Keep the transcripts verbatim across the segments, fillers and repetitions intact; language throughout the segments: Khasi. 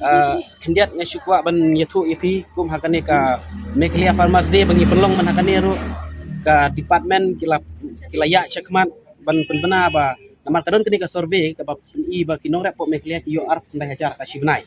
Ah, khyndiat nga shu kwah ban ïathuh ïa phi kum ha kane ka Meghalaya Farmers Day ba ngi pynlong man ha kane ruh ka department ki la ki la ïa shakmat ban pynbna ba namar ka don kane ka survey kaba pyni ba ki nongrep pop Meghalaya ki ïoh arphew khyndai hajar ka shi bnai.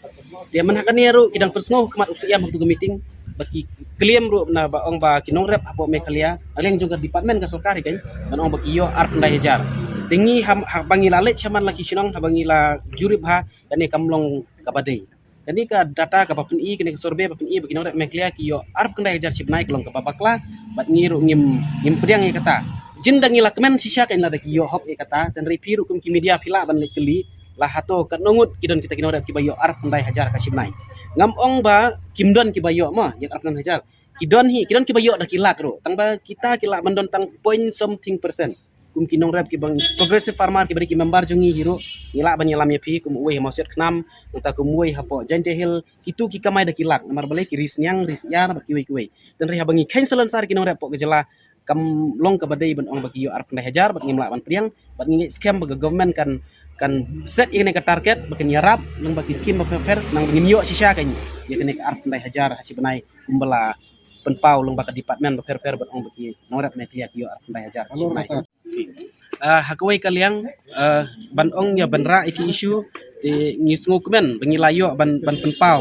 Te man ha kane ruh ki dang pynsngew khmat u Syiem ha tu ka meeting ba ki claim ruh na ba ong ba ki nongrep hapoh Meghalaya na liang jong ka department ka sorkar hi kan ban ong ba ki ïoh arphew khyndai hajar. Te ngi ha ba ngi la leit shaman la ki shnong ha ba ngi la jurip ha kane kam long kaba dei. Kane ka data kaba pyni kane ka survey ba pyni ba ki nongrep Meghalaya ki ïoh arphew khyndai hajar shi bnai ka long kaba bakla bad ngi ruh ngim ngim pdiang ïa kata. Jin da ngi la kmen shisha kan lada ki ïoh hok ïa kata. Tang hynrei phi ruh kum ki media phi lah ban leit kylli la hato katno ngut ki don kita ki nongrep kiba ïoh arphew khyndai hajar ka shi bnai. Ngam ong ba kim don kiba ïoh ma ïa arphew khyndai hajar. Ki don hi, ki don kiba ïoh da ki lak ruh. Tang ba kita ki lah ban don tang point something percent. Kum ki nongrep kiba progressive farmer kiba dei ki member jong ngi hi ruh ngi lah ban ïalam ïa phi kum uwei ha Mawsiat Khnam, nangta kum uwei hapoh Jaintia Hills, kitu ki kamai da ki lak namar balei ki ri sniang ri syiar bad kiwei kiwei. Tang hynrei haba ngi kheiñ salonsar ki nongrep hapoh ka jylla kam long kaba dei ban ong ba ki ïoh arphew khyndai hajar bad ngim lah ban pdiang bad ngi ngeit skhem ba ka government kan kan set ïa kane ka target ba kan ïarap nang ba ki skim ba pher pher nang ba ngin ïoh shisha kan ïa kane ka arphew khyndai hajar ha shi bnai kumba la pynpaw lyngba ka department ba pher pher ban ong ba ki nongrep Meghalaya ki ïoh arphew khyndai hajar ka shi bnai. Ah, ha kawei ka liang, ah, ban ong ïa ban rah ïa ki issue te ngi sngewkmen ba ngi la ïoh ban ban pynpaw.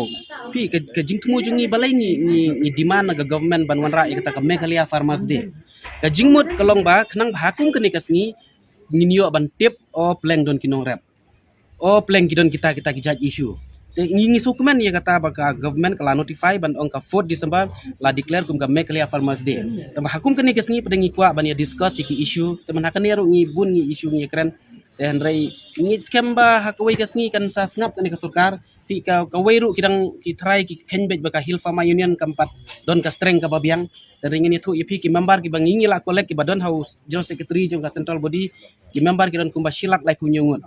Phi ka, ka jingthmu jong ngi balei ngi ngi, ngi demand na ka government ban wanrah ïa kata ka Meghalaya Farmers Day. Ka jingmut ka long ba khnang ba ha kum kane ka sngi ngin ïoh ban tip o pleng don ki nongrep. O pleng ki don kita kita ki jait issue. Te ngi ngi sngewkmen ïa kata ba ka government ka la notify ban ong ka fourth December la declare kum ka Meghalaya Farmers Day. Te ba ha kum kane ka sngi pat ngi kwah ban ïa discuss ïa ki issue. Te man ha kane ruh ngi bun ngi issue ngi kren. Te hynrei ngi skhem ba ha kawei ka sngi kan sa sngap kane ka sorkar. Phi ka kawei ruh ki dang ki trai ki kheiñ beit ba ka Hill Farmer Union kam pat don ka strength kaba biang. Te hynrei ngin ïathuh ïa phi ki member kiba ngi ngi la collect kiba don ha u general secretary jong ka central body. Ki member ki don kumba shi lak laiphew hynñiew ngut.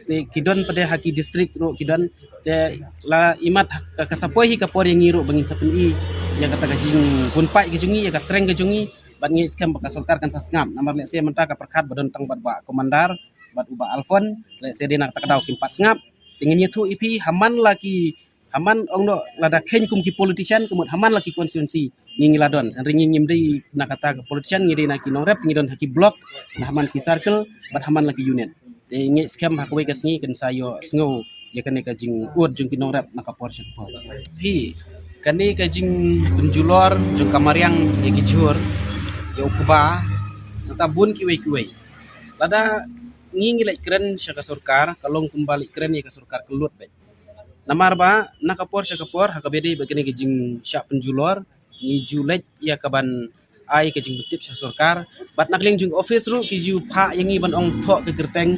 Te ki don pat ha ki district ruh ki don te la imat ka, ka sa poi hi ka por ïa ngi ruh ba ngin sa pyni ïa kata ka jingbun paid ka jong ngi ïa ka strength ka jong ngi bad ngi skhem ba ka sorkar kan sa sngap namar lehse mynta ka pyrkhat ba don tang bad Bah Commander bad u Bah Alfon lehse dei na kata ka daw kim pat sngap. Te ngin ïathuh ïa phi ha man la ki ha man ong noh lada kheiñ kum ki politician ka mut ha man la ki constituency ngi ngi la don. Hynrei ngi ngim dei na kata ka politician ngi dei na ki nongrep ngi don ha ki block na ha man ki circle bad ha man la ki unit. Te ngi skhem ha kawei ka sngi kan sa ïoh sngew ïa kane ka jingud jong ki nongrep na ka por sha ka por. Phi kane ka jingpynjulor jong ka mariang ïa ki jhur ïa u kba nangta bun kiwei kiwei. Lada ngi ngi leit kren sha ka sorkar ka long kumba leit kren ïa ka sorkar ka lut beit. Namar ba na ka por sha ka por ha kaba ïadei bad kane ka jingshah pynjulor ngi ju leit ïa ka ban ai ka jingpyntip sha sorkar bad na ka liang jong office ruh ki ju phah ïa ngi ban ong thoh ka kyrteng,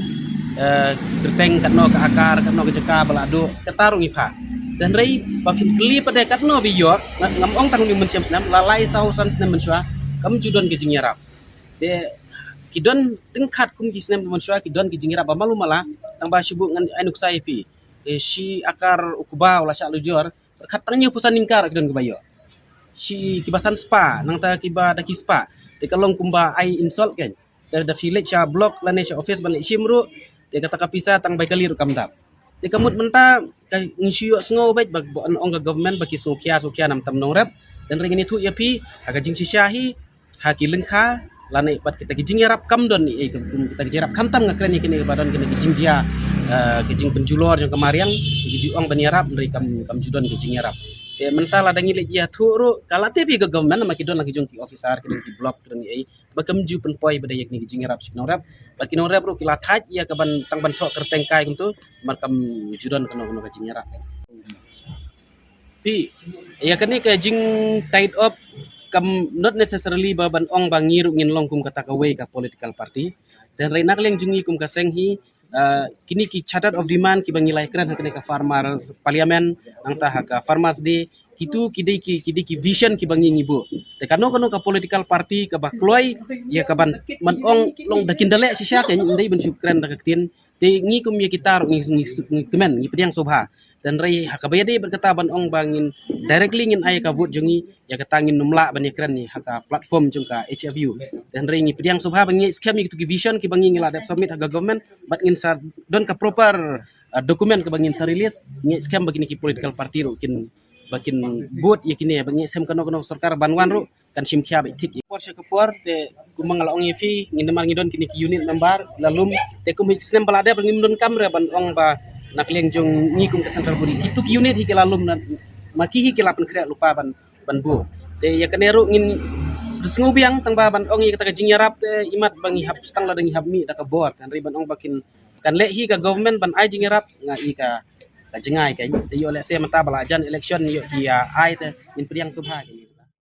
eh, kyrteng katno ka akar katno ka jaka ba la duh kata ruh ngi phah. Te hynrei ba phin kylli pat de katno ba ïoh nga, ngam ong tang une u mynsiem snem la lai saw san snem mynshuwa kam ju don ka jingïarap. Te ki don tyngkhat kum ki snem mynshuwa ki don ki jingïarap ba malu mala tang ba shu buh ngan ai nuksa ïa phi. Te shi akar u kba u la shah lujor pyrkhat tang hynñiewphew san ningkar ki don kiba ïoh. Shi kiba san spah nangta kiba da ki spah. Te ka long kumba ai insult kan. Te da phi leit sha block lane sha office ban leit shim ruh te kata ka pisa tang bai kali ruh kam dap. Te ka mut mynta ka ngi shu ïoh sngew beit ba, ba ong ka government ba ki sngew khia sngew khia namar tam nongrep. Te hynrei ngin ïathuh ïa phi ha ka jingshisha hi ha ki lyngkha lane bad kita ki jingïarap kam don ei kum kita ki jingïarap khamtam nga kren ïa kine ba don kine ki jingjia, eh, ki jingpynjulor jong ka mariang ki ju ong ban ïarap hynrei kam kam ju don ki jingïarap. Te mynta lada ngi leit ïathuh ruh ka la tip ïa ka government namar ki don la ki jong ki officer ki don ki block ki don ei ba kam ju pynpoi ba da ïa kine ki jingïarap sha ki nongrep. Bad ki nongrep ruh ki la thait ïa ka ban tang ban thoh kyrteng kai kumtu namar kam ju don kano kano ka jingïarap. Phi ïa kane ka jing tied up kam not necessarily ba ban ong ba ngi ruh ngin long kum kata kawei ka political party. Te hynrei na ka liang jong ngi kum ka seng hi, eh, kine ki charter of demand kiba ngi la ïakren ha kane ka farmers parliament nangta ha ka farmers day kitu ki dei ki, ki dei ki vision kiba ngi ngi buh. Te kano kano ka political party kaba kloi ïa ka ban ban ong long da kin da leh shisha kan ym dei ban shu kren da ka ktien. Te ngi kum ïa kita ruh ngi ngi ngi kmen ngi pdiang sngewbha. Te hynrei ha kaba ïadei bad kata ban ong ba ngin directly ngin ai ka vote jong ngi ïa kata ngin ym lah ban ïakren ïa ha ka platform jong ka H F U. Te hynrei ngi pdiang sngewbha ba ngi skhem ïa kitu ki vision kiba ngi ngi la dep submit ha ka government bad ngin sa don ka proper ah, document kaba ngin sa release, ngi skhem ba kine ki political party ruh kin, ba kin bud ïa kine, ba ngi skhem kano kano sorkar ban wan ruh kan shim khia beit thik. Por sha ka por te kumba nga la ong ïa phi, ngin namar ngi don kine ki unit member la lum, te kum hi snem ba la dep ngim don kam re ban ong ba na ka liang jong ngi kum ka central body. Kitu ki unit hi ki la lum na, ma ki hi ki la pynkhreh lypa ban, ban buh. Te ïa kane ruh ngin da sngew biang tang ba ban ong ïa kata ka jingïarap te imat ba ngi hap stang lada ngi hap mih da ka bor, kan ri ban ong ba kin, kan leh hi ka government ban ai jingïarap, nga i ka, ka jngai ka. Te ïoh lehse mynta ba la jan election ïoh ki, ah, ai te ngin pdiang sngewbha ka.